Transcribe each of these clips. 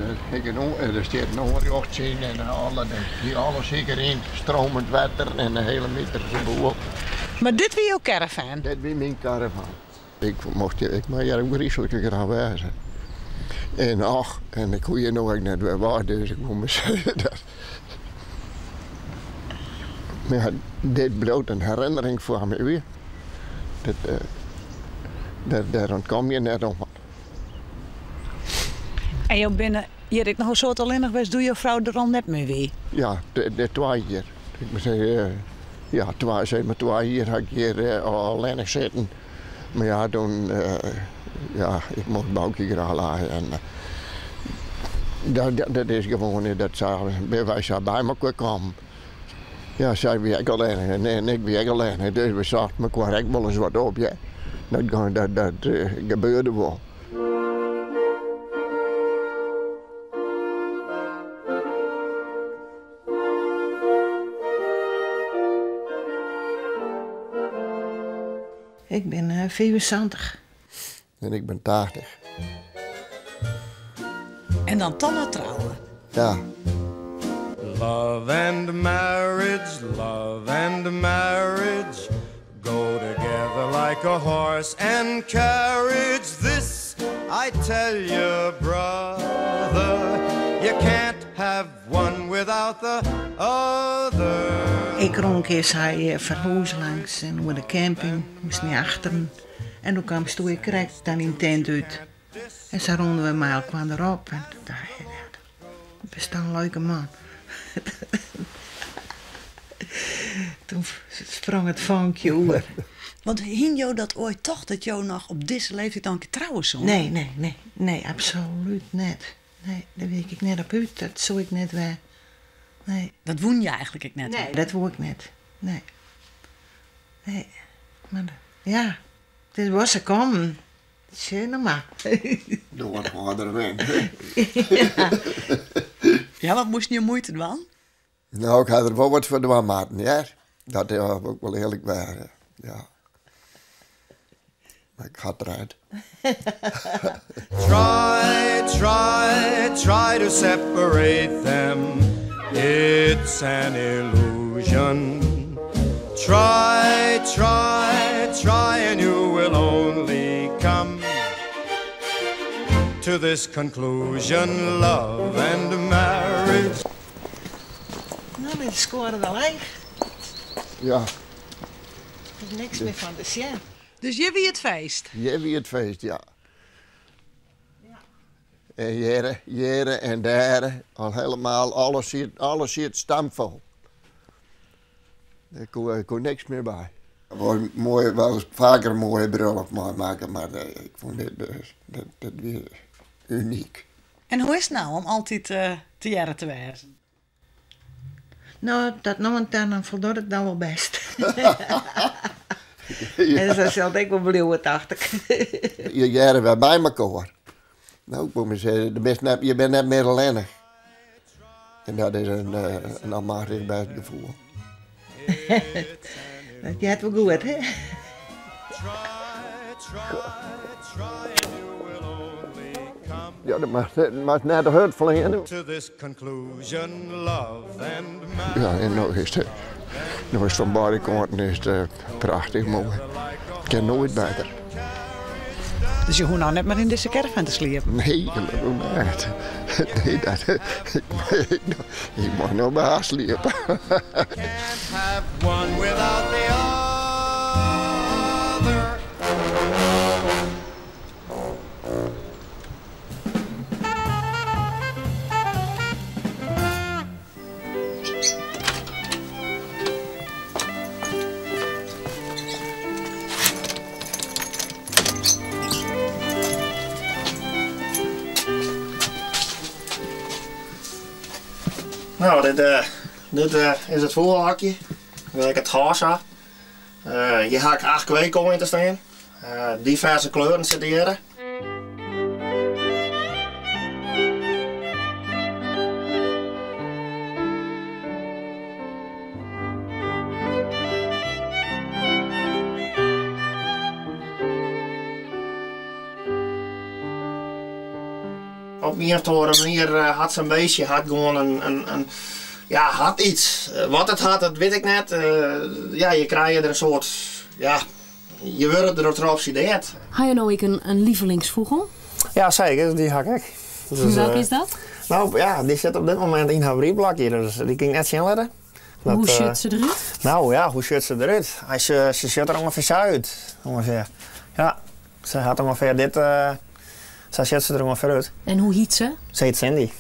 Der stiet in oanrjocht yn en alle, alles deryn, stromend wetter en de hiele miterse boel. Mar dit wie jo caravan? Dit wie myn caravan. Ik mocht hjir, ik mei hjir ôfgryslike graach wêze. En ach, en ik koe hjir no ek net wer wei, dus ik woe mar sizze dat. Mar ja, dit bliuwt in herinnering foar my, wie. Dit, dêr, dêr ûntkom je net oan. En jo binne hjir ek noch in soad allinnich west doe't jo frou der al net mear wie? Ja, de 2 jier. Ik moet zeggen, ja, twa, zeg maar 2 jier ha ik hjir allinnich sitten. Mar ja, toen, ja, ik mocht Boukje graach lije. En dat, dat is gewoan, dat sa, binne wy sa by mekoar kommen. Ja, sy wie ek allinnich en ik wie ek allinnich, dus we sochten mekoar ek wolris wat op, ja. Dat, dat, dat gebeurde wol. Ik bin 75. En ik bin 80. En dan toch noch trouwe. Ja. Love and marriage, love and marriage go together like a horse and carriage. This I tell you, brother, you can't have one without the other. Ik rûn in kear sy ferhûs langs en oer de camping, moast my achteren. En doe kaamst doe ik krekt dan yn tent út. En sa rûnen we mei elkoar derop. En toen dacht ik, ja, bist in leuke man. Toen sprong it fonkje oer. Want hiene jo dat oait tocht dat jo noch op dizze leeftiid noch in kear trouwe soene? Nee, nee, nee, nee, absolút net. Nee, dêr wie ik net op út. Dat soe ik net wer. Nee. Dat woene je eigentlik ek net? Nee, dat woe ik net. Nee. Nee. Mar ja, it is wol sa kommen. Sjoch no mar. Doe wat âlder wend. Ja, wat moasten jo muoite dwaan? No, ik ha der wol wat foar dwaan moatten, hear. Dat is ek wol earlik waar, ja. Mar ik ha it rêd. Try, try, try to separate them. It's an illusion. Try, try, try and you will only come to this conclusion. Love and marriage. No, dit skoarde wel leech. Ja. Der is niks mear fan te sjen. Dus hjir wie it feest? Hjir wie it feest, ja. En hjirre, hjirre en dêr, al helemaal, alles siet, alles siet stampfol. Der koe, koe niks mear by. Wol moai, wol faker in moaie brulloft meimakke, mar ik fûn dit, dit, dit wie unyk. En hoe is it no om altyd tegearre te wêzen? No, dat no en dan, dan foldocht it dan wol bêst. En sa sil it ek wol bliuwe, tocht ik. Je hearre wer by mekoar. No, ik wol mar sizze, do bist net, je bent net mear allinnich. En dat is in almachtich bêst gefoel. Dat heart wol goed, hè? Ja, dat moat net te hurd fleane. Ja, en no is it, no is fan beide kanten is it prachtich moai. It kin noait better. Dus je hoege no net mear yn dizze caravan te sliepen? Nee, gelokkich net. Nee, dat, ik mei no by har sliepe. Can't have one without the other. No, dit, eh, dit eh, is it fûgelhokje wêr't ik it hâs ha. Eh, hjir ha ik acht kweekkoaien te stean. Diverse kleuren sitte hjirre. Op ien of oare manier hat sa'n beestje hat gewoan in, ja, hat iets. Wat it hat, dat wit ik net. Ja, je krije der in soart, ja, je wurde der troch obsedeerd. Ha jo no ek in lievelingsfûgel? Ja, seker. Dy ha ik ek. Dus, Welke is dat? Nou ja, dy sit op dit momint yn har briedplakje, dus dy kin ik net sjen litte. Dat, hoe sjocht se derút? Nou ja, hoe sjocht se derút? Hy, se, se sjocht der ûngefear sa út. Ûngefear. Ja, se hat ûngefear dit, sa sjocht se der ûngefear út. En hoe hyt se? Se hyt Cindy.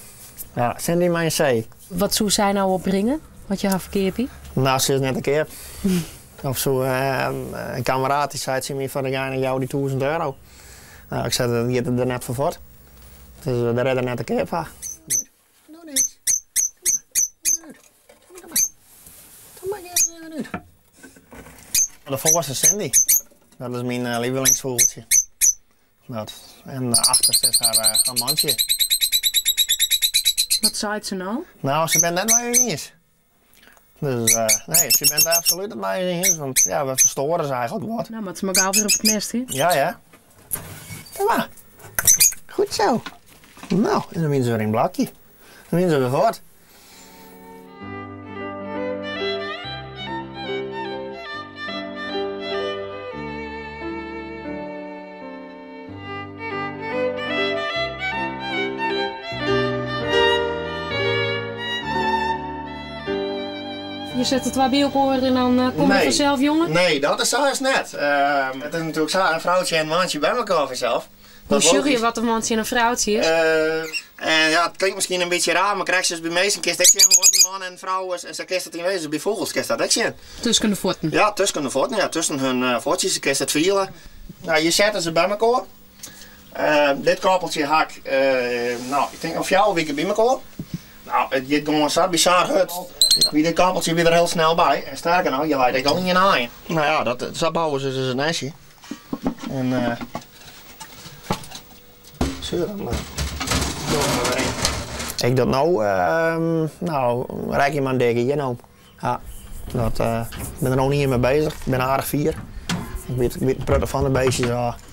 Ja, Cindy mei in C. Wat soe sy no opbringe, as je har ferkeapje? Nou, se is net te keap. Of soe in kammeraat dy sei tsjin my foar de gein, ik jou dy €1000. Nou, ik sei, dat giet der net foar fuort. Dus dêr is er net te keap foar. No niks. Kom mar. Kom mar. Kom mar út. De foarste Cindy. Dat is myn lievelingsfûgeltsje. Dat. En achterst is har mantsje. Wat seit se no? Nou, se binne net mei ús iens. Dus nee, se binne it absolút net mei ús iens, want ja, we ferstoare se eigentlik wat. Nou, moat se mar gau wer op it nest, hè? Ja, ja. Kom mar. Goed zo. Nou, en dan wiene se wer yn it blokje. Dan wiene se wer fuort. Je sette twa by elkoar en dan eh, komme nee. fansels jongen? Nee, dat is sa is net. Uh, it is natuerlik sa, in froutsje en in mantsje by elkoar fansels. Hoe sjogge je wat in mantsje en in froutsje is? Uh, en ja, it klinkt miskien in bytsje raar, mar krekt sa as by minsken kinst ek sjen wat in man en in frou is. En sa kinst it yn wêzen, by fûgels kinst dat ek sjen. Tusken de fuotten? Ja, tusken de fuotten, ja. Tusken hun uh, fuotsjes kinst it fiele. Nou, je sette se by elkoar. Uh, dit koppeltsje ha ik, uh, nou, ik tink al 4 wiken by elkoar. Nou, it giet gewoan sa bizar hurd. Wie dit koppeltsje wie der hiel snel by. En sterker noch, je leit ek al ien aai. Nou ja, dat, sa bouwe se dus in nestje. En uh, zo, dan doen we weer in. Ik dat no, uh, nou, rek je maar een dikke hier no. Ja, dat, ik bin der no in jier mei beuzich. Ik bin aardich fier. Ik wit, ik wit in protte fan de beestjes ôf.